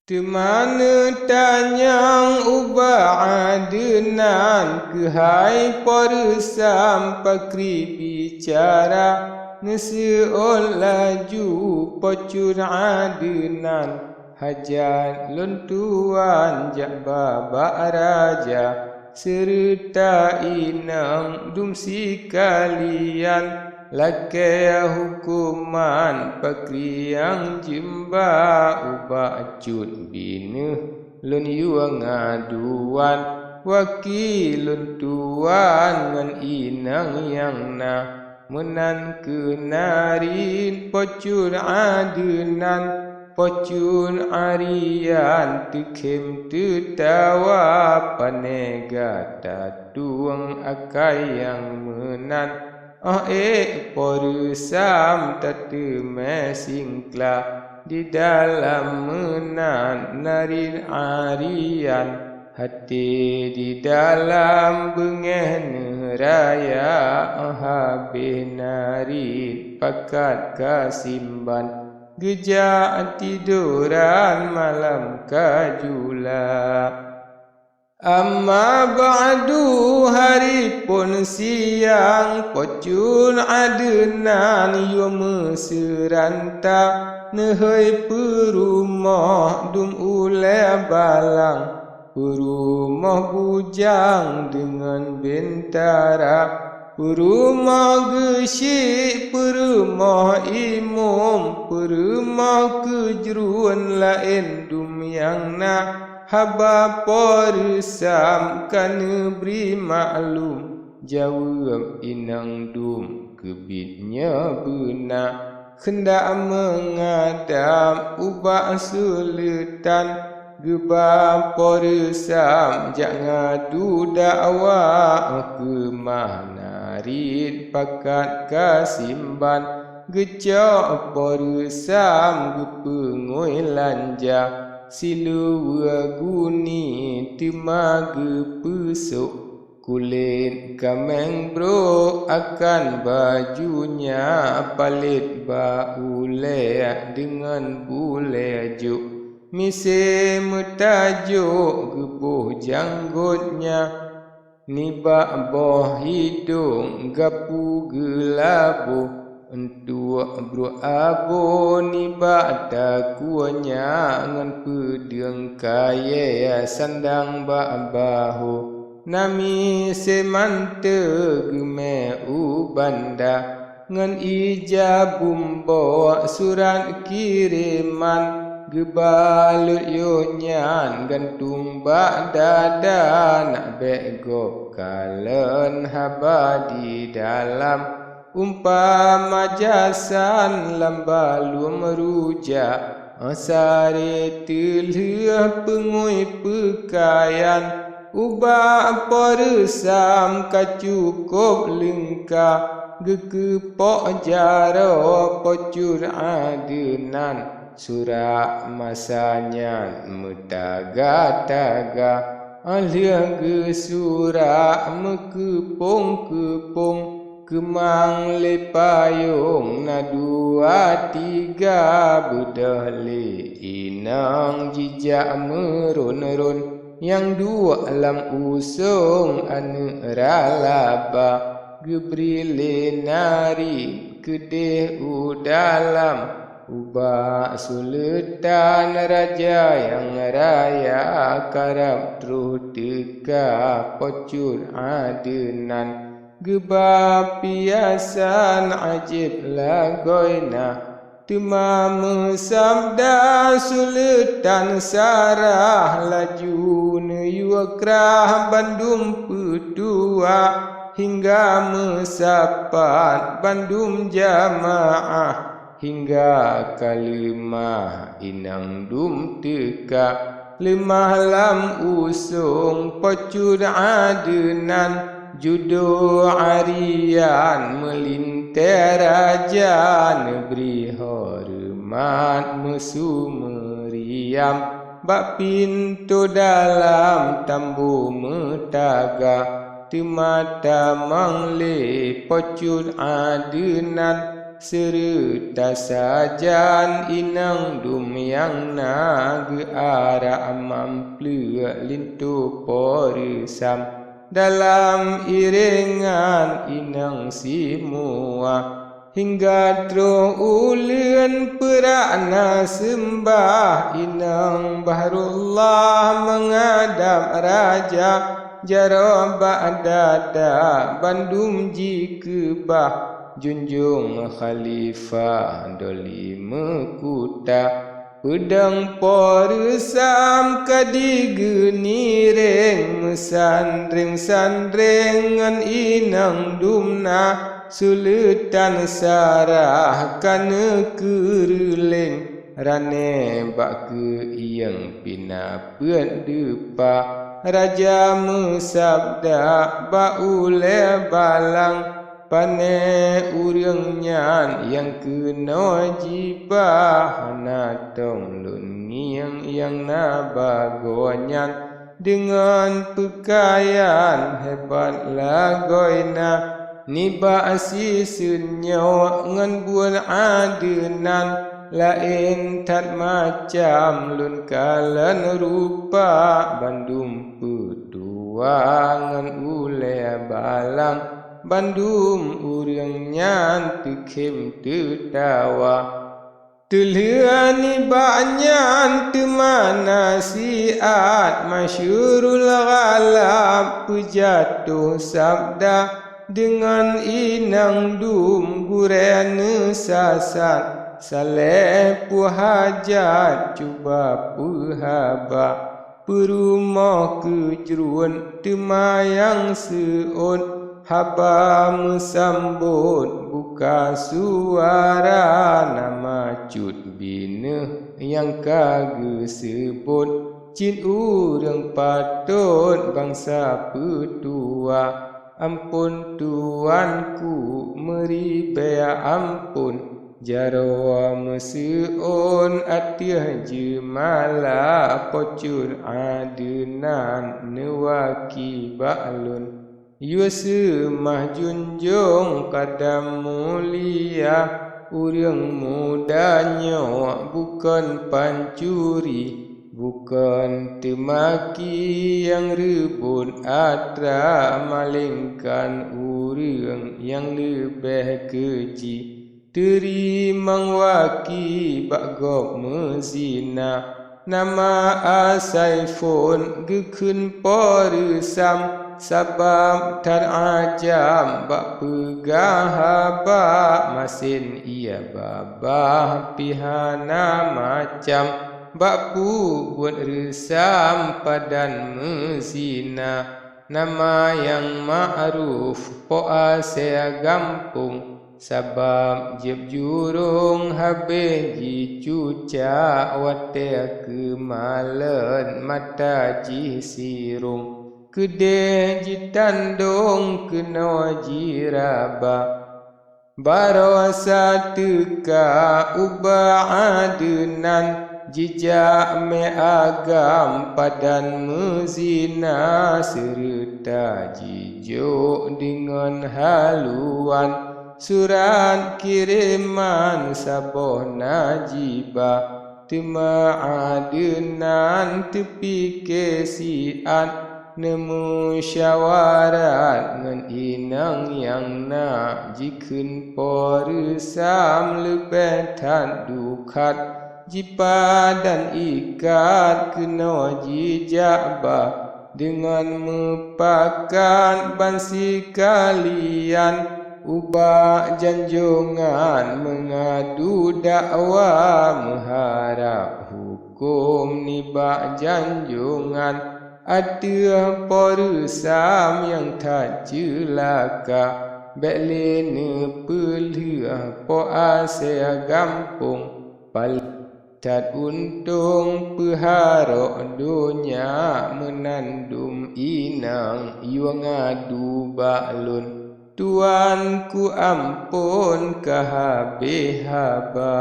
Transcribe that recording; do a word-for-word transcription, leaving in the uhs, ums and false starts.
Teuma neutanyong ubak Adeunan keuhai Po Reusam pakri bicara, neuseuôt laju Po Cut Adeunan, hajat lôn tuan jak babak raja, seureuta inong dum sikalian, lakée huköman pakri nyang jeumba ubak Cut Binéh lôn yue ngaduan, waki lôn tuan ngon inong nyang na. Meunan keuh narit Po Cut Adeunan, Po Cut Arian teukhém teutawa, pane gata tueng akai nyang meunan. Óh ék Po Reusam tateumé singkla, di dalam meunan narit Arian. Até di dalam beungéh neuh raya, óh habéh narit pakat ka simban, geujak tidoran malam ka jula. Amma ba'du, hari phon siang, Po Cut Adeunan yue meuseuranta, neuhôi peurumoh dum ulée balang, peurumoh bujang deungon bentara, peurumoh geusyik, peurumoh imum, peurumoh keujruen laén dum nyang na. Haba Po Reusam ka neubri maklum, jaweueb inong dum keubiet nyoe beuna. Kheundak meungadab ubak Suleutan, geuba Po Reusam jak ngadu dakwa, keumah narit pakat ka simban. Geucok Po Reusam geupeungui lanja, siluweue guni teuma geupeusok. Kulét kaméng brok akan baju nyan, palét bak ulée deungon bulée jok. Miseue meutajok geuboh janggôt nyan, nibak boh hidong gapu geulaboh. Euntuek brok abô nibak takue nyan, ngon peudeueng kayée sandang bak bahô. Na miseue manteue geumé u banda, ngon ija beumbok surat kireman. Geubalot yoh nyan gantung bak dada, nak bék gob kalon haba di dalam. Umpama jasan lam balum rujak, saré teulheueh peungui peukayan. Ubak Po Reusam ka cukôp leungka, geukeupok jaroe Po Cut Adeunan. Surak masa nyan meutaga-taga, lheueh geusurak meukeupông-keupông. Keumang lé payông na dua tiga, beudôh lé inong jijak meuron-ron. Nyang duek lam usông aneuëk ralaba, geubri lé narit keudeh u dalam. Ubak Suleutan raja nyang raya, karab troh teuka Po Cut Adeunan. Geuba piasan ajéb lagoina, teuma meusabda Suleutan Sarah, laju neuyue krah bandum peutuha, hingga meusapat bandum jamaah. Hingga ka leumah inong dum teuka, leumah lam usông Po Cut Adeunan. Judo Arian meulintée raja, neubri horeumat meusu meuriam. Bak pintoe dalam tambo meutaga, teuma tamong lé Po Cut Adeunan. Seureuta sajan inong dum nyang na geuarak mampleuk linto po reusam. Dalam iréngan inong simua, hingga troh uleuen peurak na seumbah inong Bahrullah meungadab raja. Jaroe bak dada bandum jikeubah, junjung khalifah doli meukuta. Peudong po reusam ka digeuniréng, meusanréng-sanréng ngon inong dum na. Suleutan Sarah ka neukeureuléng, rané bak keuieng pih na peuet deupa. Raja meusabda bak ulée balang, "Pané ureuëng nyan nyang keunoe jiba? Hana tông lôn ngieng nyang na bagoe nyan, deungon peukayan hebat lagoina. Nibak siseun nyoe ngon buet adeunan, laén that macam lôn kalon rupa." Bandum peutua ngon ulée balang, bandum ureuëng nyan teukhém teutawa. Teulheueh nibak nyan teuma na siat masyhurul ghalab, peujatoh sabda deungon inong dum gurée neusasat. Saléh peue hajat cuba peuhaba. Peurumoh keujruen teuma nyang seuôt, haba meusambot buka suara. Nama cut binéh nyang ka geuseubot, cit ureuëng patot bansa peutua. Amphon tuanku, meuribée amphon. Jaroe meuseuôt ateueh jeumala, Po Cut Adeunan neuwaki bak lôn. Yue seumah junjong kadam mulia, ureuëng muda nyoe bukon pancuri, bukon teumaki nyang reubot atra, malengkan ureuëng nyang leubeh keuji. Teurimong waki bak gob meuzina, nama asai phon geukheun po reusam, sabab that ajam bak peugah haba. Masen ié babah pih hana macam, bak peubuet reusam padan meuzina. Nama nyang ma'ruf po asée gampông, sabab jieb jurông habéh jicucak watée keumalon mata jih sirông, keudeh jitandong keunoe jiraba. Baroesa teuka ubak Adeunan, jijak mé agam padan meuzina, seureuta jijok deungon haluan surat kireman saboh na jiba. Teuma Adeunan teupike siat, neumusyawarat ngon inong nyang na, jikheun po reusam leubeh that dukhat, jipadan ikat keunoe jijak ba. Deungon meupakat ban sikalian ubak janjongan, meungadu dakwa meuharab huköm nibak janjongan. Ateueh po reusam nyang that ceulaka, bék lé neupeulheueh po asée gampông. Paleng that untông peuharok donya, meunan dum inong yue ngadu bak lôn. Tuanku amphon ka habéh haba.